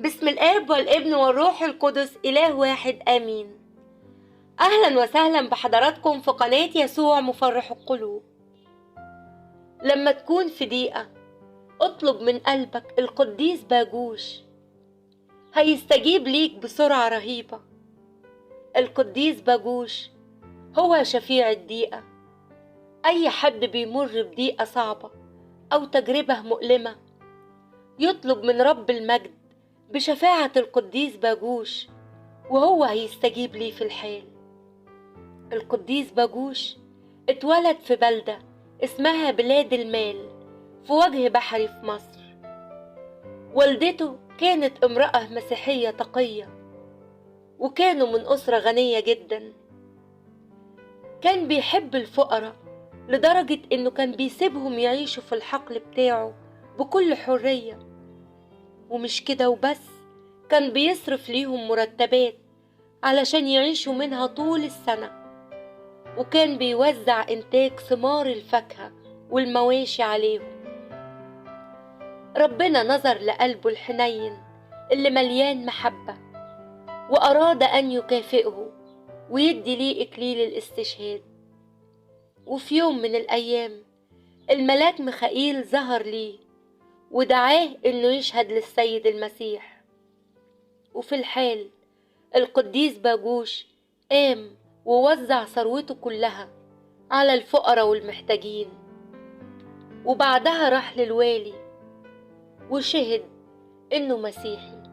باسم الآب والابن والروح القدس إله واحد آمين. أهلا وسهلا بحضراتكم في قناة يسوع مفرح القلوب. لما تكون في ضيقة اطلب من قلبك القديس باجوش، هيستجيب ليك بسرعة رهيبة. القديس باجوش هو شفيع الضيقة. أي حد بيمر بضيقة صعبة أو تجربة مؤلمة يطلب من رب المجد بشفاعة القديس باجوش وهو هيستجيب ليه في الحال. القديس باجوش اتولد في بلدة اسمها بلاد المال في وجه بحري في مصر. والدته كانت امرأة مسيحية تقية، وكانوا من أسرة غنية جدا. كان بيحب الفقراء لدرجة إنه كان بيسيبهم يعيشوا في الحقل بتاعه بكل حرية، ومش كده وبس، كان بيصرف ليهم مرتبات علشان يعيشوا منها طول السنة، وكان بيوزع إنتاج ثمار الفاكهة والمواشي عليهم. ربنا نظر لقلبه الحنين اللي مليان محبة، وأراد أن يكافئه ويدي ليه إكليل الاستشهاد. وفي يوم من الأيام الملاك ميخائيل ظهر ليه ودعاه إنه يشهد للسيد المسيح. وفي الحال القديس باجوش قام ووزع ثروته كلها على الفقراء والمحتاجين، وبعدها راح للوالي وشهد إنه مسيحي.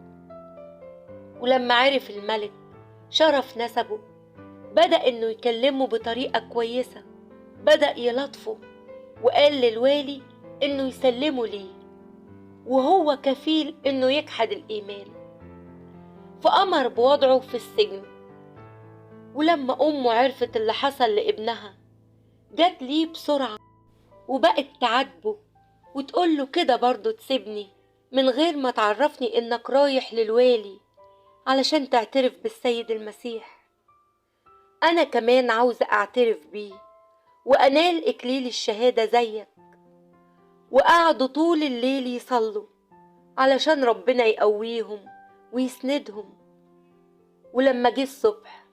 ولما عرف الملك شرف نسبه بدأ إنه يكلمه بطريقة كويسة، بدأ يلطفه وقال للوالي إنه يسلمه ليه وهو كفيل إنه يجحد الإيمان، فأمر بوضعه في السجن. ولما أمه عرفت اللي حصل لابنها جت ليه بسرعة وبقت تعاتبه وتقوله كده برضه تسيبني من غير ما تعرفني إنك رايح للوالي علشان تعترف بالسيد المسيح، أنا كمان عاوزة أعترف بيه وأنال إكليل الشهادة زيك. وقعدوا طول الليل يصلوا علشان ربنا يقويهم ويسندهم. ولما جه الصبح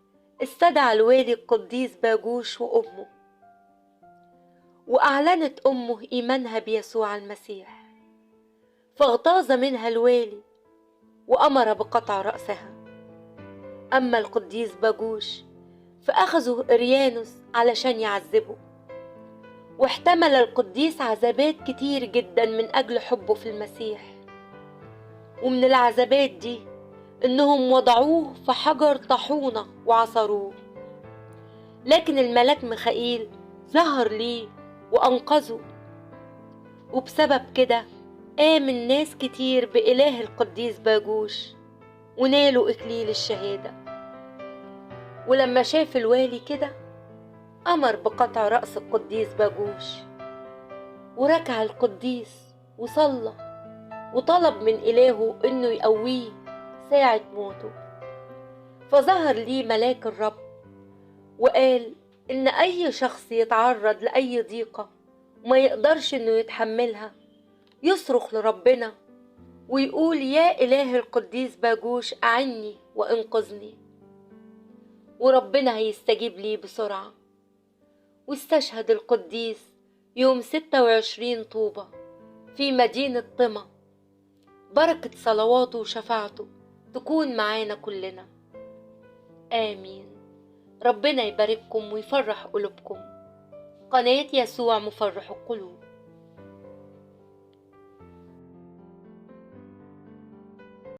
استدعى الوالي القديس باجوش وأمه، وأعلنت أمه إيمانها بيسوع المسيح، فاغتاظ منها الوالي وأمر بقطع رأسها. أما القديس باجوش فأخذه إريانوس علشان يعذبه، واحتمل القديس عذابات كتير جدا من أجل حبه في المسيح. ومن العذابات دي إنهم وضعوه في حجر طاحونة وعصروه، لكن الملاك ميخائيل ظهر ليه وأنقذه. وبسبب كده آمن ناس كتير بإله القديس باجوش ونالوا إكليل الشهادة. ولما شاف الوالي كده أمر بقطع رأس القديس باجوش، وركع القديس وصلى وطلب من إلهه إنه يقويه ساعة موته. فظهر ليه ملاك الرب وقال إن أي شخص يتعرض لأي ضيقة وما يقدرش إنه يتحملها يصرخ لربنا ويقول يا إله القديس باجوش أعني وإنقذني، وربنا هيستجيب ليه بسرعة. واستشهد القديس يوم 26 طوبة في مدينة طمة. بركة صلواته وشفاعته تكون معانا كلنا، آمين. ربنا يبارككم ويفرح قلوبكم. قناة يسوع مفرح القلوب.